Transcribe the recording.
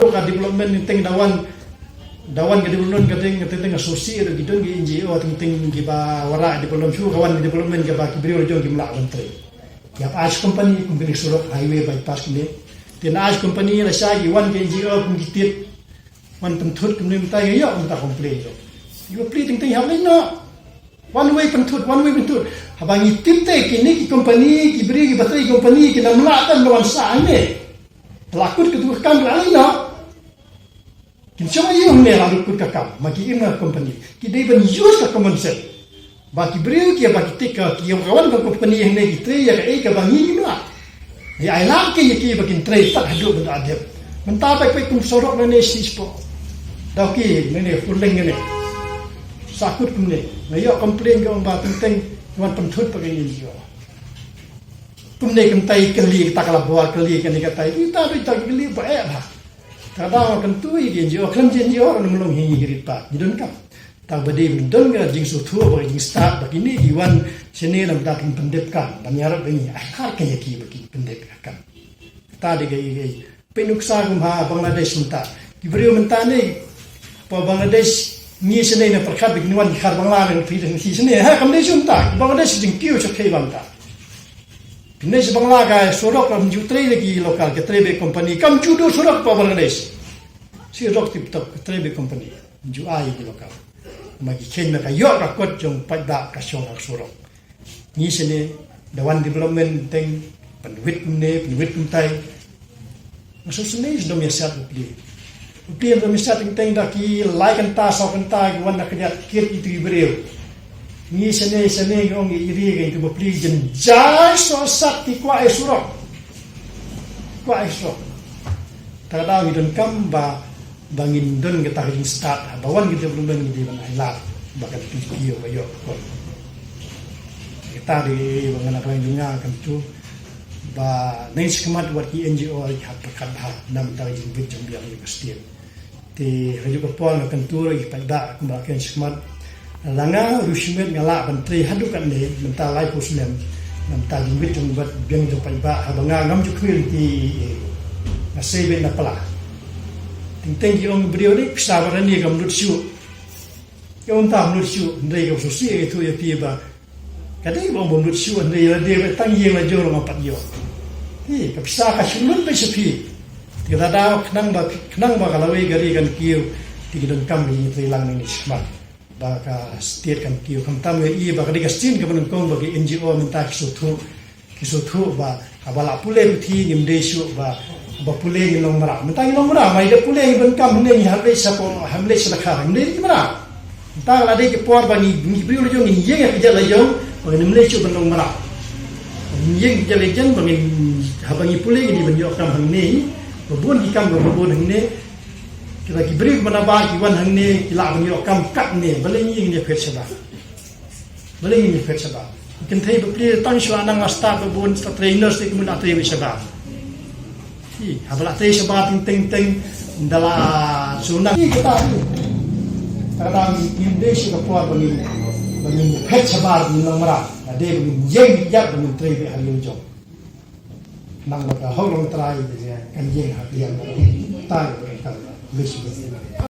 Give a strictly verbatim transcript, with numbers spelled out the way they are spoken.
Ka development teng da wan, da wan ka development ka teng, teng teng associate ki don ki N G O teng teng kiba wanrah development, shu ka wan development kaba ki briew la jong kim lah ban trei. Ki hap ai company kum kine surok highway bypass kine. Te na ai company la shah ki wan ki N G O kum ki tied. Wan pynthut kumne mynta ïa ïoh mynta complain ïoh. Ïoh plie teng teng hap lei noh. One way pynthut, one way pynthut. Haba ngi tip te kine ki company, ki briew kiba trei company, ki nam lah tam wan sah ne. La kut ka tu ka kam la lei noh. Kin shong ïoh ne la kut ka kam. Ma ki im na company. Ki dei ban use ka common sense. Ba ki briew ki ba ki tik ka ki ïoh ka wan ka company hangne ki trei ïa kaei kaba ngi ngim lah. Ngi ai lad ki ïa ki ba kin trei tad haduh ban da dep. Mynta ba peit kum surok nangne shi spah. Daw ki nangne Purleng nangne. Sah kut kumne. Nga ïoh complain ka ong ba teng teng wan pynthut ba ka N G O. Kumne kumtai kylli kata ka la bor kylli kane katai. Kita dei ta kylli ba eh ba. Ka daw kan tu ïa ki N G O, khlem ki N G O ruh ym long hi ngi ki rit paid, ngi donkam. Tang ba dei ban don ka jingsngewthuh bad ka jingstad ba kine ki wan shane namar ba kin pyndep kam, ban ïarap ïa ngi, ai khar ka ïa ki ba kin pyndep ka kam. Kata dei ka, ka, ka pynuksa kum ha Bangladesh mynta. Ki briew mynta ne, pa Bangladesh ngi shane na pyrkhat ba kin wan ki khar Bangla na phi shane. Ha, kam dei shu mynta. Bangladesh jingkiew sha khei ba mynta. Pynne sha Bangla ka surok kam ju trei da ki local, ka trei bad company, kam ju dur surok pa Bangladesh. Surok tip top, ka trei bad company, ju ai ki local. Ma ki khein ma ka ïoh ka kot jong paidbah ka shong ha surok. Ngi shane da wan development teng pynwit kumne, pynwit kumtai. Nga shu sngewsih sdom ïa siat u plie. U plie sdom ïa siat teng teng da ki lai kynta saw kynta ki wan da kynjat kit itu i briew. Ngi shane shane ngi ong i ri ngi tu ba plie jynjar saw sat ki kwah ïa surok. Kwah ïa surok. Ta ka daw ngi donkam ba, ba ngin don kata ka jingstad ba wan ki development ngi dei ban ai lad ba kan plie plie ba ïoh kot. Kata dei ba nga na kyrpad jong nga kan tu. Ba nang shakhmat wat ki N G O ki hap pyrkhat bha namar ka jingbit jong biang ïa ka state. Te ha kajuh ka por nga kyntu ïa ki paidbah kumba la kren shakhmat. La nga ruh shimet nga lah ban trei haduh katne mynta laiphew snem. Namar ka jingbit jong biang jong paidbah haba nga ngam ju khmih lynti, nga sei beit na pla. Teng teng ki ong briew dei pisa ba rani kam lut shuh. Ïa, mynta ym lut shuh, hynrei ka sngewsih ïa ka thuh ïa phi ba ka dei ba ym lut shuh, hynrei lada dei ba tang ïing la jong ruh ngam pat ïoh. Hi, ka pisa ka shu lut beit sha phi. Te lada khnang ba, khnang ba ka lawei ka ri kan kiew, te ki donkam ba ngin trei lang nangne shakhmat. Ba ka state kan kiew, khamtam ïa i ba ka dei ka state kaba nyngkong ba ki N G O mynta ki sngewthuh. Ki sngewthuh ba haba la pule puthi ngim dei shuh ba, ba pule ngin long mraw. Mynta ngin long mraw, ma i da pule ngin donkam hangne ngi hap leit sha pdeng, hap leit sha dkhar, ngim dei ngin mraw. Mynta la dei ki por ba ngi, ngi briew la jong ngin ïeng ïa ka jaid la jong, ba ngin ym leit shuh ban long mraw. Ngin ïeng ïa ka jaid la jong ba ngin, haba ngi pule ngin ïa ban ïoh kam hangne, ba bun ki kam ba bun hangne. Kita ki briew ba na bar ki wan hangne ki lah ban ïoh kam katne, balei ngi ngin ïa phet shabar. Balei ngin ïa phet shabar? Kynthei bapli tang shu la nang la stad ba bun, stad trei nurse te kumno la trei beit shabar. Hi, haba la trei shabar teng teng teng da la shu nang. Hi, kata hi. Kata ngin dei shu ka por ba ngin, ba ngin phet shabar, ngin long mraw. Ba dei ba ngin ïeng ïa ba ngin trei beit ha ri jong. Nang ba ka hok long trai ba kan ïeng ha ri jong. Tai ba kan lei shu.